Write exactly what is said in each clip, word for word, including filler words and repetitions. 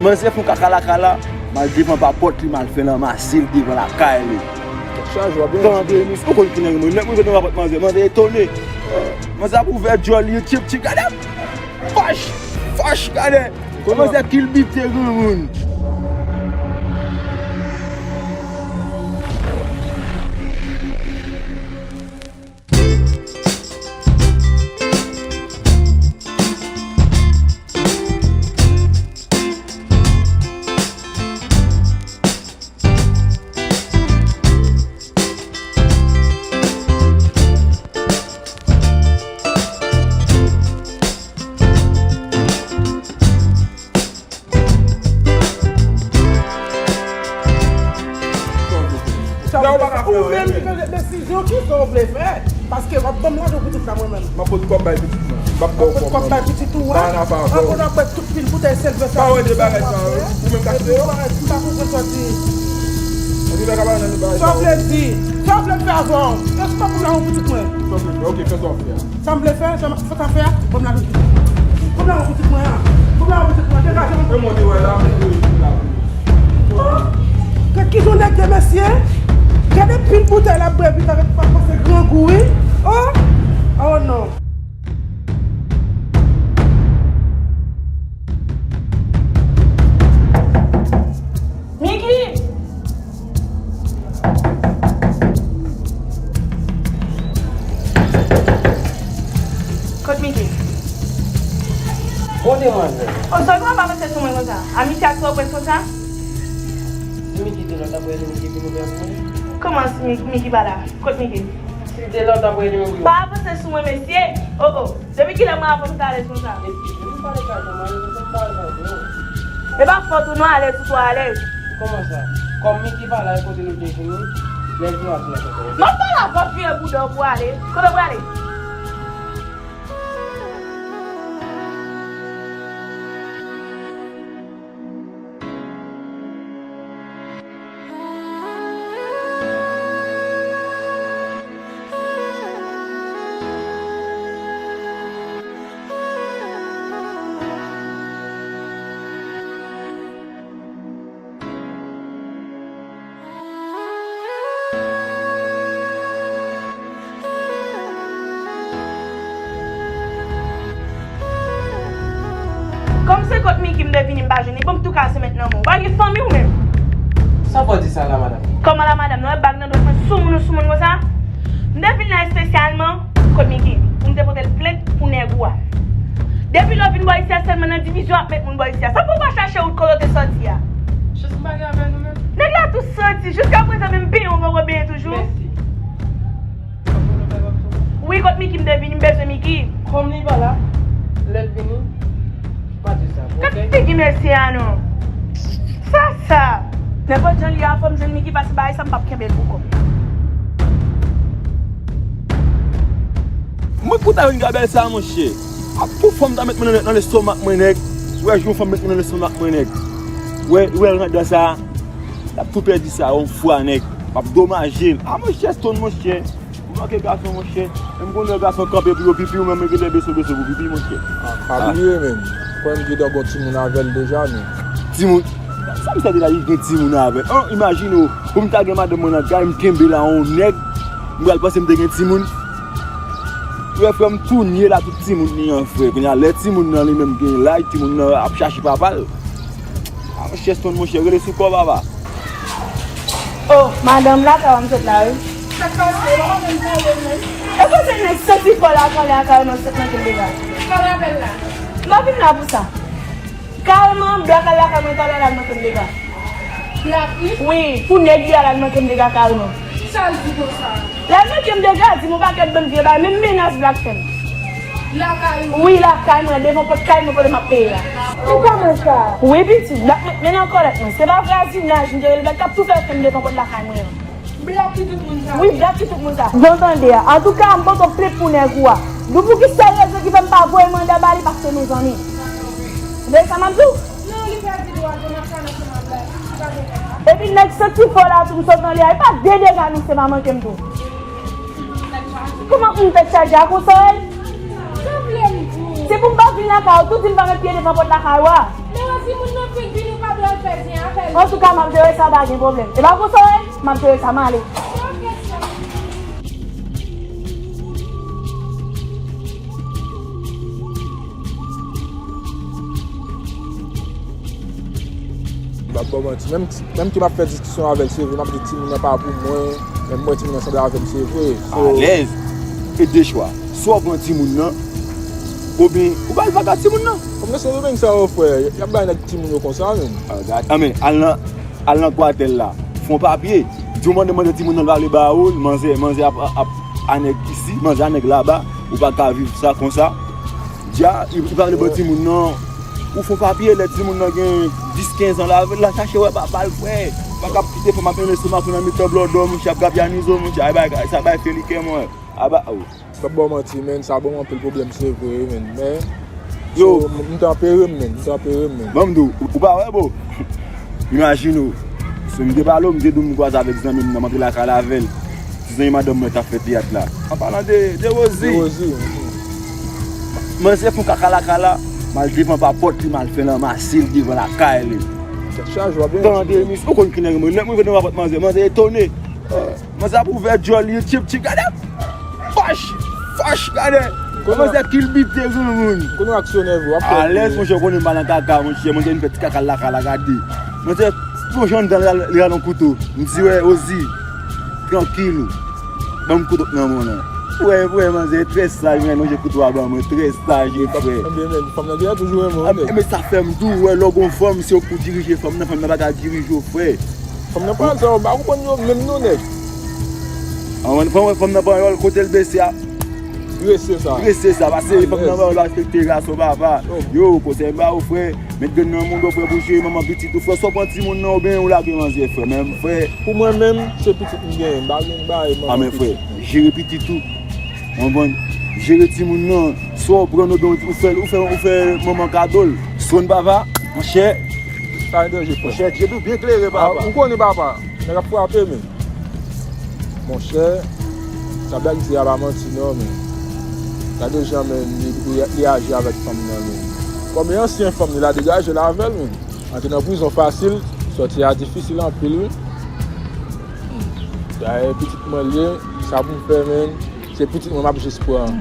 Manzè fè yon kaka lakay la, m al devan pa pòt li, m al fè l anmase l devan lakay li. Tèt chaje, w ap byen. Tande, mis, ou konn ki nèg mwen, nèg mwen, devan pa pòt manzè, manzè etone. Manzè ap ouvè djòl li, tchip, tchip, gade! Fòch! Fòch, gade! Manzè kilbite granmoun. Ou menm ki pran desizyon, kisa w vle fè? Paske w ap ban m lajan pitit la mwen menm. M ap pot kòb bay pitit mwen. M ap ba w kòb mwen. Pot kòb bay pitit ou a. Banana pa vè. Anvan w ap bwè tout pil boutèy sèl vè sa. Pa wè de bagay sa yo. Ou menm k achte yo. Epi w pa konprann sa w di. Epi w pa ka pale nan de bagay sa yo. Sa w vle di? Sa w vle m fè avè w? Èske w ap ban m lajan pitit mwen? Sa w vle fè? Ok, fè sa w fè a. Sa m vle fè, sa m, sa m fè a, ban m lajan pitit mwen. Ban m lajan pitit mwen a. Ban m lajan pitit mwen, degaje m. E mwen te wè la, mwen te wè la. Oh! Gad kijan nèg ye, mesye. Gade pil boutèy l ap bwè, epi tank pa panse grangou, wi. Oh! Oh non. Miki! Kot Miki? Bon demwazèl. O, sa w pa panse sou mwen konsa? Amiti ak twò près konsa? Si Miki te la, w t ap rele Miki pou nou fè pou mwen? Kòman si Mi-, Miki pa la? Kot Miki? Si te la, w t ap rele Miki. Pa panse sou mwen, mesye! O, o! Depi kilè mwen avè w nou t alèz konsa? Depi m pale sa, kòman yo, m pa avè w. E pa fòt ou non, alèz ou twò alèz. Kòman sa? Kòm Miki pa la, e kote nou te vini, lè jou a fini kote. M ap pale avè w, vire bouda w pou ale. Kote w prale? Kòm se kot Miki m te vini, m pa jwenn li. Bon, m tou kase mentnan, men w pa gen fanmi w menm. Sa fè w di sa la, madanm? Kòman la, madanm? Non, e bag nan dwèt mwen, soumoun ou soumoun konsa? M te vin la espesyalman kot Miki pou m te pote l plent pou nèg ou a. Depi lè w vin bò isi a, sèlman nan divizyon w ap met moun bò isi a. Sa fè w pa chache wout kote w te sòti a? Jis m pa gen avè nou menm. Nèg la tou santi, jiskaprezan menm benyen w poko benyen toujou. Mèsi. Wi, kot Miki m te vini, m bezwen Miki. Kòm li pa la, lè l vini, pa di sa, ok? Gad figi mesye a non. Sa sa. Nenpòt jan li a, fò m jwenn Miki, paske bagay sa m p ap kenbe l pou kò m. Mwen pou ta jwenn gabèl sa, monchè. A pou fanm ta met mwen nan, nan lestomak mwen, nèg. Ou wè, jou yon fanm met mwen nan lestomak mwen, nèg. Ou wè, ou wè, randan sa. L ap tou pèdi sa yon fwa, nèg. M ap domaje l. A, monchè, Stone, monchè. Ou manke gason, monchè. Menm gon lè gason kanpe pou yo pipi, ou menm genlè beso beso pou pipi, monchè. A, pa bliye, menm. Frè m gentan gon timoun avè l deja, non. Timoun? Sa m sa te la, li gen timoun avè l. An, imajine w, pou m ta gen madanm mwen nan kay, m kenbe la yon nèg, m pral panse m te gen timoun. Frè, frè m tou nye la, tout timoun li an, frè. Kounye a, lè timoun nan li menm gen laj, timoun nan ap chache papa l. A, monchè, Stone, monchè, rele sou kò, papa. O, madanm, lakay w a m sot la, wi. Sa k pase? Ou pa konn pale, non? E kote nèg santi fò la, pale a kareman sot manke m dega. Sa w apèl la? M pa vin la pou sa. Kareman, blak al lakay mwen talè, l al manke m dega. Blak, wi? Wi, pou nèg li a, l al manke m dega kareman. Sa l di konsa? Lè l manke m dega, di m yon pakèt bann vye bagay, menm menas blak fè m. Lakay ou? Wi, lakay mwen, devan pòt kay mwen kote m ap peye a. Ou kòman sa? Wi, pitit, blak met men nan kòlèt mwen. Se pa vwazinaj m te rele blak k ap tou fè fè m devan pòt lakay mwen an. Blak ki tout moun sa? Wi, blak ki tout moun sa. Jan w tande a. Antouka, m pote w plent pou nèg ou a. Di w pou ki sèl rezon ki fè m pa voye manda ba li, paske nou zanmi. Tande sa m ap di w? Non, li pèdi dwa l, bon, m ap pale ansanm avè l. Li pa gen kòb la. Epi nèg santi fò la tou, m sot nan li a, li pa de dega nou, se pa manke m tou. Kòman m tèt chaje a konsa w ye? Sa vle m di w? Se pou m pa vin lakay ou tou, di m pa met pye devan pòt lakay ou a. Men wè, si moun nan fin vini, ou Antouka, m ap jere sa, pa gen pwoblèm. E pa pou sa, wi, m ap jere sa, m ale. M p ap ba w manti. Menm, menm ke m ap fè diskisyon avè l, se vre, m ap di timoun nan pa pou mwen, menm mwen timoun nan sanble avè m, se vre. So, alèz. E de chwa. Swa w pran timoun nan, oubyen ou ba l vaga timoun nan. Kòm nan se domenn sa yo, frè, y ap bay nèg timoun yo konsa, menm. Ah, gad, ah, men, al nan, al nan kwatèl la. Fè yon papye. Di w mande, mande timoun nan vale ba ou, manzè, manzè ap, ap a nèg isi, manzè a nèg laba, ou pa ka viv sa konsa. Dja, li, li pa vle ban timoun nan. Ou fè yon papye, lè timoun nan gen dis, kenz an, l al chache wè papa l, frè. Pa ka kite fanm ap mennen lestomak ou nan mitan blòdò, monchè, ap grapyanize w, monchè, ay bay, sa bay fè li kè mwen. Aba, oh. M p ap ba w manti, menn, sa ban m anpil pwoblèm, se vre, menn. Men, yo, so, m, m tanpere m, menn, m tanpere m, menn. Ban m di w, ou, ou pa wè, bro? Imajine w, si m te pale w, m te di w m kwaze avèk zanmi m nan, m antre lakay la avè l. Ti zanmi madanm mwen t ap fè teyat la. An palan de, de Rosie. De Rosie, mhm. Manzè fè yon kaka lakay la, m al devan pa pòt li, m al fè l anmase l devan lakay li. Tèt chaje, w ap byen. Tande, mis, ou konn ki nèg mwen, lè mwen rive devan pa pòt manzè, manzè etone. Manzè ap ouvè djòl li, tchip, tchip, gade! Fòch! Fòch, gade! Manzè kilbite granmoun. Konnen aksyonè vre, w ap fè. Alèz, monchè, ou konnen m pa nan kaka, monchè, manzè vin fè ti kaka lakay la, gade. Manzè plonje anndan, li al, li al nan kouto. M di, wè, Rosie, trankil. Ban m kouto k nan men w lan. Wè, wè, manzè trè saj, mwen, lonje kouto a ban mwen, trè saj, frè. Ebyen, men, fanm nan genlè toujou renmen w, nèg. Men sa fè m di w, wè, lè w gon fanm, se ou k pou dirije fanm nan, fanm nan pa ka dirije w, frè. Fanm nan pa sa, w pa konprann yo menm non, nèg. An, fanm, fanm nan panyòl, kote l bese a. Drese sa. Drese sa, paske fanm nan panyòl pa respekte gason, papa. Yo, konsèy m ba ou, frè. Met grenn nan moun, frè, pou jere manman pitit ou, frè. Si w pran timoun nan, oubyen ou lage manzè, frè, men, frè. Pou mwen menm, se pitit m genyen, m pa gen bagay manman pitit. A, men, frè, jere pitit ou. Konprann? Jere timoun nan. Swa w pran l, oubyen ou fè, ou fè, ou fè manman kado l. Sonn, papa, monchè. Pa gen danje, frè. Monchè, je nou byen klere, papa. Ou konnen, papa. Nèg ap frape, men. Monchè, sa Black di a pa manti non, men. Gade jan, men, li, li, li aji avèk fanm nan, men. Kòm e ansyen fanm li, la degaje l avè l, men. Antre nan prizon fasil, sòti a difisil anpil, wi. Dayè, pitit mwen l ye, sa pou m fè, men. Se pitit mwen m ap jis pran.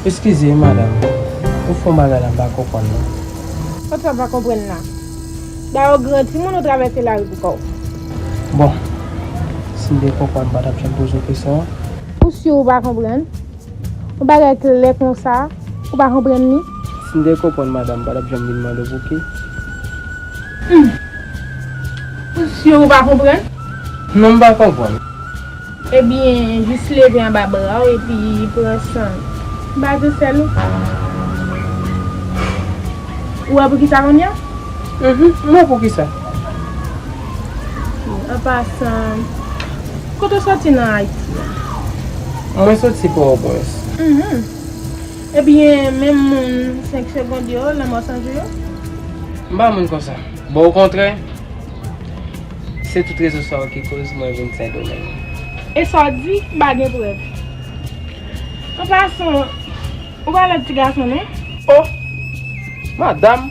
Eskize, madanm. Ou fè yon bagay la m pa konprann non. Sa w pa konprann la? Dayè w gran timoun, ou travèse lari pou kò w. Bon, si m te konprann, m pa t ap janm poze w kesyon an. Ou si w pa konprann? Yon bagay klè konsa, ou pa konprann li? Si m te konprann, madanm, m pa t ap janm vin mande w pou ki. Hmm. Ou si w pa konprann? Non, m pa konprann. Ebyen, jis leve anba bra w epi pran san. M pa di w sèl ou. Ou wè poukisa kounye a? Mhm, m wè poukisa. An pasan, kote w soti nan Ayiti a? Mwen soti Pòtoprens. Mhm. Ebyen, menm moun senk segonn yo, lanmò sonje yo? M pa moun konsa. Bon, okontrè, se tout rezon sa yo ki koz mwen vin Sendomeng. E sa w di, m pa gen prèv. An pasan, ou pa lòt ti gason, non? Oh! Madanm,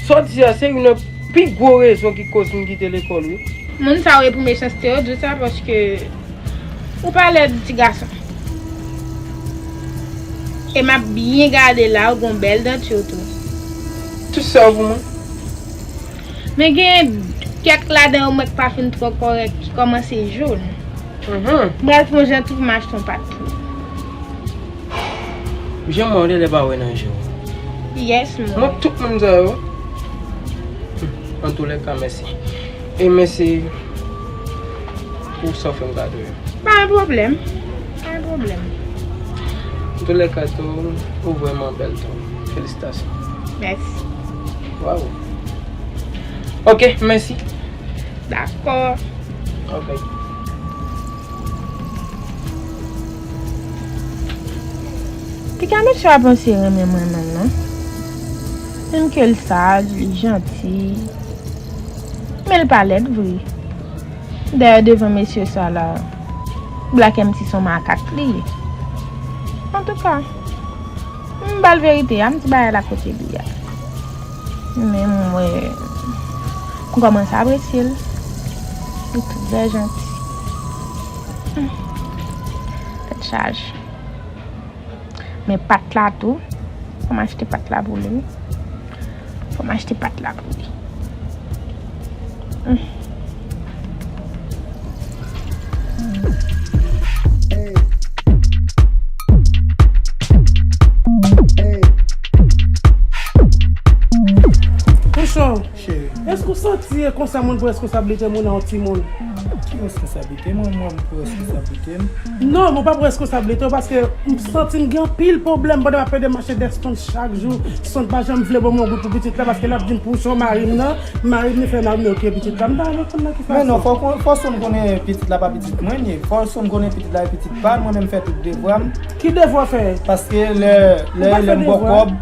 sa w di a se youn nan pi gwo rezon ki koz m kite lekòl, wi. Moun sa yo e pou mechanste yo di w sa, paske ou pa lèd, ti gason. E m ap byen gade la, ou gon bèl danti w tou. Tout sa yo pou mwen. Men gen kèk ladan yo mwen k pa fin twò kòrèk ki kòmanse jòn. Mhm. M pral fè yon jan tou pou m achte yon pat pou ou. Jan mwen, ou genlè pa wè nan je w. Yes, mwen. Mwen tout moun sa yo. Antoulèka, mèsi. E mèsi pou sa w fè m kado yo. Pa gen pwoblèm. Pa gen pwoblèm. Antoulèka, tou, ou vrèman bèl, tou. Felisitasyon. Mèsi. Waw. Ok, mèsi. Dakò. Ok. Piga mesye a panse renmen mwen menm, non. Menm ke l saj, li janti. Men l pa lèd vre. Dayè, devan mesye sa la, Black M C se yon makak li ye. Antouka, m ba l verite a, m di bagay la kote li a. Men mwen, m kòmanse apresye l. Li trè janti. Hmm. Tèt chaje. Men pat la tou, fò m achte pat la pou li. Fò m achte pat la pou li. Hmm. Pouchon, cheri, èske w santi e konsa moun pran responsablite moun an yon timoun? Ki responsablite? Mwen, mwen, m pran responsablite m? Non, mwen pa pran responsablite w paske m santi m gen anpil pwoblèm pandan m ap pede mache dèyè Stone chak jou. Stone pa janm vle ban mwen yon goud pou pitit la paske l ap di m Pouchon mari m nan, mari m li fè mari m li okipe pitit la. M ta renmen konn nan ki fason. Men non, fò, fò Stone konnen pitit la pa pitit mwen li ye. Fò Stone konnen pitit la e pitit pa l, mwen menm m fè tout devwa m. Ki devwa w fè? Paske lè, lè, lè m ba w kòb,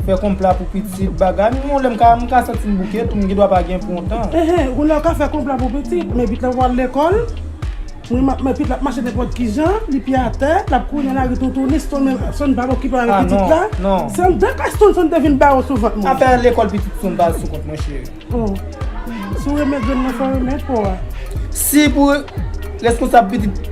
fè konpla pou pitit, bagay. Mwen, lè m ka, m ka santi m bouke tou, m gen dwa pa gen pou yon tan. Enhen, kounye a w ka fè konpla pou pitit, men pitit la pral lekòl. Mwen, m ap, men pitit la ap mache nenpòt ki jan, li pye atè, l ap kouri nan lari toutouni, Stone menm, Stone pa okipe avèk pitit la. Ah, non, non. Se anndan kay Stone, Stone te vin bare w sou vant mwen. Afè lekòl pitit Stone pa sou kont mwen, cheri. Oh. Si w renmen grenn nan, fò w renmen po a. Si pou responsab pitit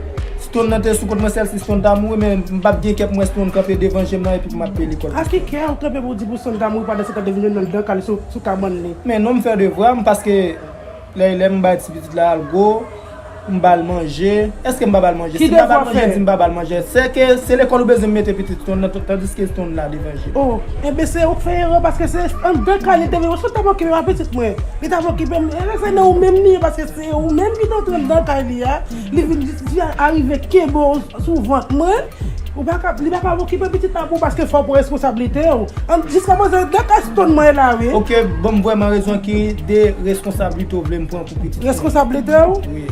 Stone nan te sou kont mwen, sèl si Stone ta mouri, men m p ap gen kè pou m wè Stone kanpe devan je m nan epi pou m ap peye lekòl. A ki kè w kanpe pou w di pou Stone ta mouri pandan se tan w te vin jwenn nan anndan kay li sou, sou kabann li? Men non, m fè devwa m paske lè, lè m bay ti pitit la algo, m ba l manje. Èske m pa ba l manje? Si m pa ba l manje, di m pa ba l manje. Se ke se lekòl ou bezwen mete pitit Stone nan, tandiske Stone la devan je m. Oh, enben se ou k fè erè paske se anndan kay li te vin. Stone t ap okipe pa pitit mwen. Li t ap okipe m. Enben se nan ou menm li ye paske se ou menm ki t antre anndan kay li a. Li vin jis, jis arive kenbe w sou vant mwen. Ou pa ka, li pa ka okipe pitit la pou ou paske fò w pran responsablite w. An, jiskaprezan, de kay Stone mwen la, wi. Ok, ban m vrèman rezon ki de responsablite w vle m pran pou pitit mwen. Responsablite w? Wi.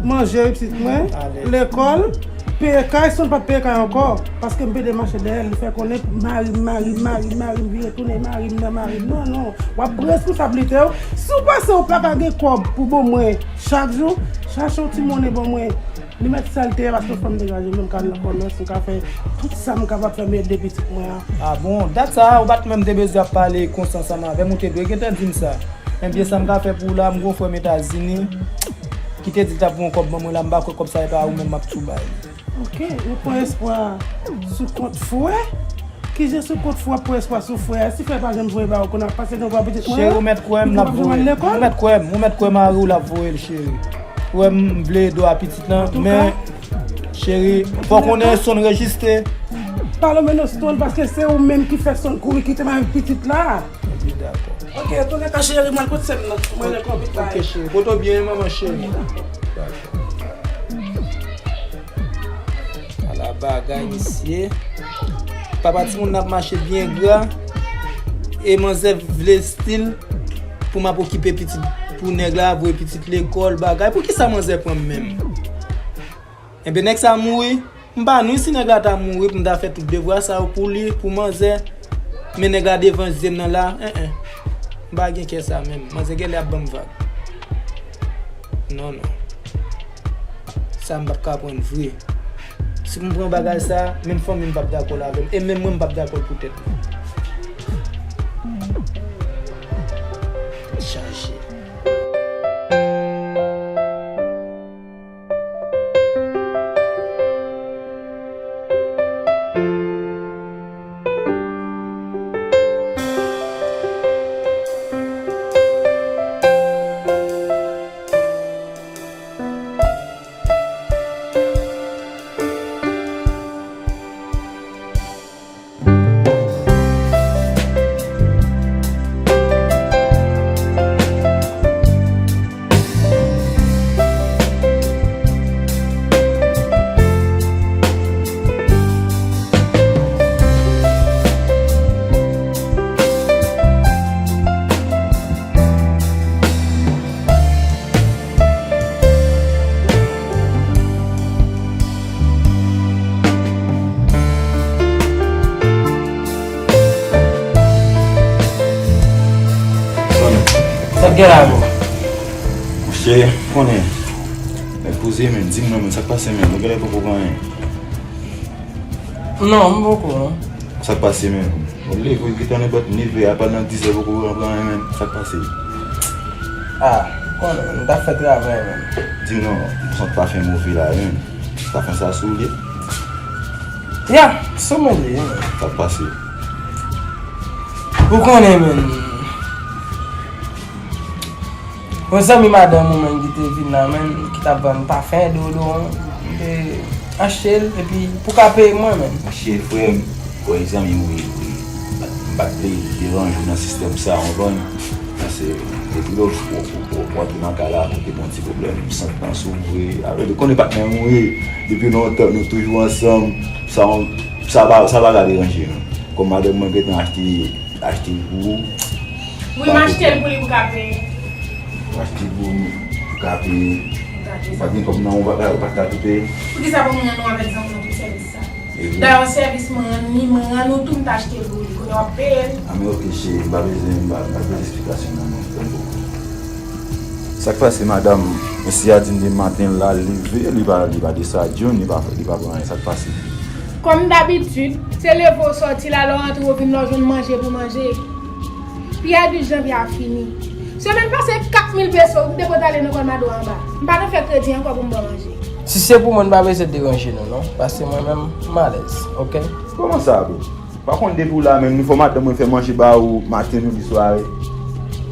Manje pitit mwen, lekòl, peye kay, Stone pa t peye kay ankò. Paske m pede mache dèyè l, li fè konnen mari m, mari m, mari m, mari m, vire tounen mari m nan mari m. Non, non. W ap pran responsablite w. Si w panse w pa ka gen kòb pou ban mwen chak jou, chache yon ti monnen ban mwen. Li mèt sa l te ye paske fò m degaje m, m ka al nan kòmès, m ka fè tout sa m kapab fè, m ede pitit mwen an. Ah bon, dat sa a, ou pa t menm te bezwen ap pale konsa ansanm avè m, ou te dwe gentan di m sa. Men byen sa m ka fè pou ou la, m gon frè m Etazini ki te di l t ap voye yon kòb ban mwen la, m pa kwè kòb sa e pa ou menm m ap tou ba li. Ok, ou pran espwa sou kont frè? Kijan sou kont frè pou espwa sou frè a? Si frè pa janm voye ba ou, kounye a pase nan vwa pitit mwen an, cheri, ou mèt kwè m l ap voye l. Ou mèt kwè m, ou mèt kwè mari w l ap voye l, cheri. Ou wè m vle ede w a pitit lan, men, cheri, fò w konnen Stone rejiste. Pa lonmen non Stone, paske se ou menm ki fè Stone kouri kite m avèk pitit la. Epi dakò. Ok, tounen ka cheri, mwen kote sè m nan. Mwen lè konbit la. Ok, cheri. Poto byen, manman cheri. Dakò. Ala bagay, mesye. Papa timoun nan ap mache byen gra. E manzè vle stil pou m ap okipe pitit, pou nèg la voye pitit lekòl, bagay. Poukisa manzè pran m menm? Enben, nèg sa mouri. M pa ni si nèg la ta mouri pou m ta fè tout devwa sa yo pou li, pou manzè. Men nèg la devan je m nan la, en en. M pa gen kè sa menm. Manzè genlè ap ban m vag. Non, non. Sa m p ap ka pran vre. Si m pran bagay sa, menm fanmi m p ap dakò l avè m, e menm mwen m p ap dakò l pou tèt mwen. Chaje. Sa k gen la, bro? Monchè, konnen. Men poze, men, di m non, men sa k pase, men? Nou genlè poko pran anyen. Non, m poko, non. Sa k pase, men? Ou leve, ou gentan nan bòt neve, apa nan dizè poko pran anyen, men. Sa k pase? Ah, konnen, men, m t ap fè travay, men. Di m non, m santi pafen move la, men. Pafen sa sou li? Ya, sou mwen li ye, men. Sa k pase? Ou konnen, men. Yon zanmi madanm ou menm ki te vin la, menm, ki t ap vann pafen, deodoran, m te achte l, epi pou ka peye mwen menm. Monchè, frè m, wè zanmi m wi, wi. M pa t vle deranje w nan sistèm sa, w konprann? Paske depi lòt fwa w, w, w, w antre nan kay la, ou te gen yon ti pwoblèm sante sou vre. Alò, ou konnen patnè m wi, depi lontan nou toujou ansanm, sa, sa pa, sa pa ka deranje nou. Kòm madanm mwen gentan achte achte l pou ou. Wi, m achte l pou li pou ka peye. Ou achte l pou ou, pou ka peye. Ou pa gen kòb nan men w, ou pa ka, ou pa ka koupe. Poukisa pou m rann ou avèk zanmi w tout sèvis sa? Dayè, sèvis mwen rann li, mwen rann ou tou, m t achte l pou li. Kounye a w ap peye l. A, men oke, cheri, m pa bezwen, m pa, m pa bezwen esplikasyon nan men w, tanpri. Sa k pase, madanm? Mesye a di m depi maten l la, l leve, li pa, li pa desann, li pa, li pa pran anyen. Sa k pase? Kòm dabitid, se leve w sòti la, lè w antre w vin la w jwenn manje pou manje. Pyè de janvye a fini. Semèn pase, kat mil peso, m te pote ale nan kòl madanm anba. M pa nan fè kredi ankò pou m ba w manje. Si se pou mwen, m pa bezwen deranje nou, non. Paske mwen menm, m alèz, oke? Kòman sa, bro? Pa konn depi w la menm, ni fò madanm mwen fè manje ba ou maten, midi, swa.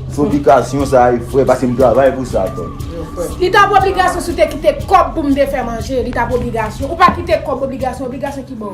Se obligasyon sa ye, frè, paske m travay pou sa, frè. Li t ap obligasyon si w te kite kòb pou m te fè manje, li t ap obligasyon. Ou pa kite kòb obligasyon, obligasyon ki bò?